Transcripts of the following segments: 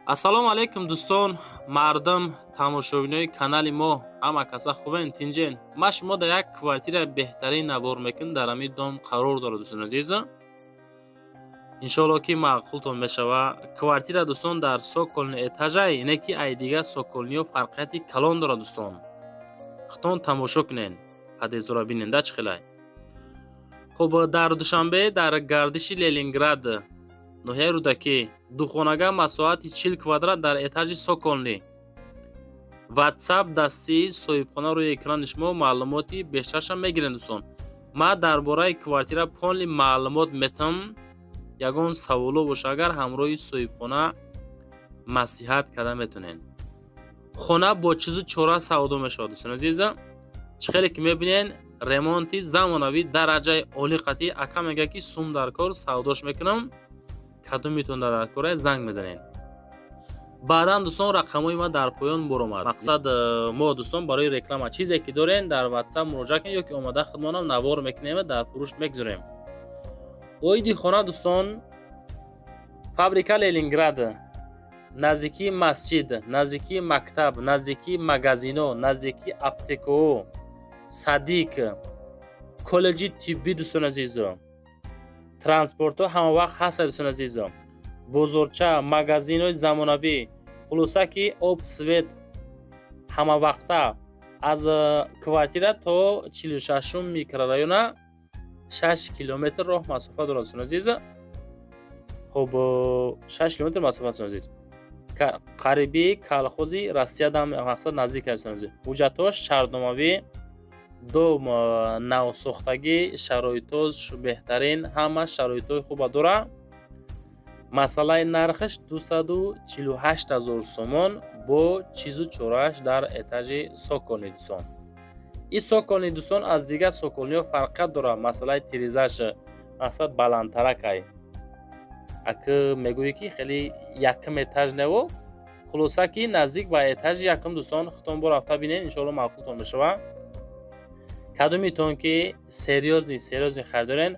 Ассалому алайкум, дӯстон, мардум, тамошобинои канали мо. Ҳама каса хубен, тинҷен? Ма шумо дар як квартира беҳтарин навор мекунем. Дар ҳамин дом қарор дорад, дӯстони азиз. Иншоалло, ки маъқултон мешава. Квартира, дӯстон, дар цокольный этажай, не ки ай дигар цокольный ҳо фарқияти калон дорад. Дӯстон, худтон тамошо кунен, подъездора бинен да, чӣ хелай. Хуб, дар Душанбе, дар гардиши Ленинград, ноҳияи Рӯдакӣ, духонага, масоҳати 40 квадрат, дар этажи цокольный. Ватсап дастии соҳибхона рӯи экрани шумо, маълумоти бештарша мегирем. Дӯстон, ман дар бораи квартира полный маълумот метам. Ягон саволо боша, агар ҳамроҳи соҳибхона маслиҳат карда метонед. Хона бо чизу чора савдо мешавад. Дӯстони азиза, чӣ хеле ки мебинед, ремонти замонавӣ, дараҷаи олӣ қатъӣ. Ака мегӯяд, ки сум дар кор, савдош мекунам. Кадомитон дар кора, занг мезанед баъдан. Дӯстон, рақамҳои ма дар поён буромад. Мақсад мо, дӯстон, барои реклама чизе ки дорем, дар Ватсап муроҷиат кунед ё ки омада худмонам навор мекунем, дар фурӯш мегузорем. Оиди хона, дӯстон: фабрика Ленинград, наздикии масҷид, наздикии мактаб, наздикии магазино, наздикии аптекаҳо, садик, коллеҷи тиббӣ. Дӯстони азизо, транспортҳо ҳамавақт ҳастанд. Дӯстони азизо, бозорча, магазинҳои замонавӣ, хулоса, ки об, свет ҳамавақта. Аз квартира то 46-ум микрорайона 6 километр роҳ масофа дорад, дӯстони азиз. Хуб, 6 километр масофа, дӯстони азиз. Қариби колхози Россиядам, мақсад, наздик аст, дӯстони азиз. Ҳуҷҷатҳош шартномавӣ, дом навсохтагӣ, шароитош беҳтарин, ҳама шароитҳои хуба дорад. Масъалаи нархаш 248 000 сомон бо чизу чорааш, дар этажи цокольный. Дӯстон, ин цокольный, дӯстон, аз дигар цокольный ҳо фарқият дорад. Масъалаи тирезаш, мақсад, баландтаракай. Ака мегӯӣ, ки хеле якум этаж нево, хулоса, ки наздик ба этажи якум. Дӯстон, худтон бо рафта бинед, иншоалло, маъқултон мешавад. Кадомитон ки серьёзный харидорен,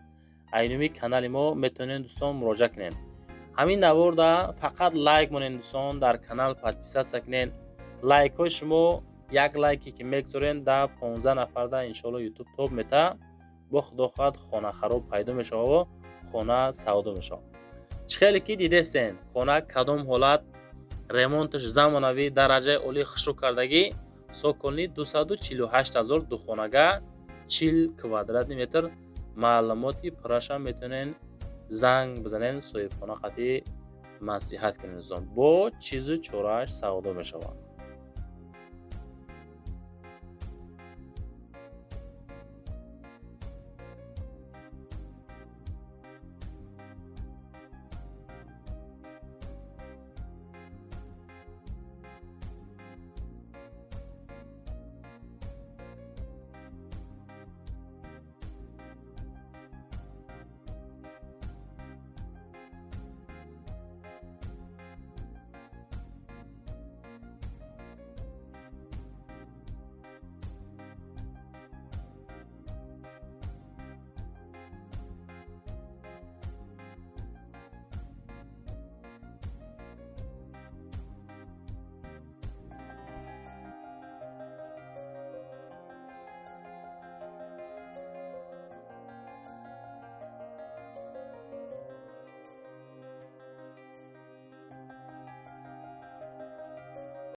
айнуми канали мо метавонед, дӯстон, муроҷиат кунед. Ҳамин наворда фақат лайк монед, дӯстон, дар канал подписаться кунед. Лайкҳои шумо, як лайке ки мегузорен, да 15 нафарда иншоалло Ютуб топ мета. Бо худо хоҳад, хонахароб пайдо мешавад, хона савдо мешавад. Чӣ хеле ки дидестен, хона кадом ҳолат, ремонташ замонавӣ, дараҷаи олӣ, хушрӯ кардагӣ, цокольный, 248 000, духонага, 40 квадратный метр. Маълумоти пуррашам метавонед занг бизанед, соҳибхона қатъӣ маслиҳат кунед. Бо чизу чорааш савдо мешавад.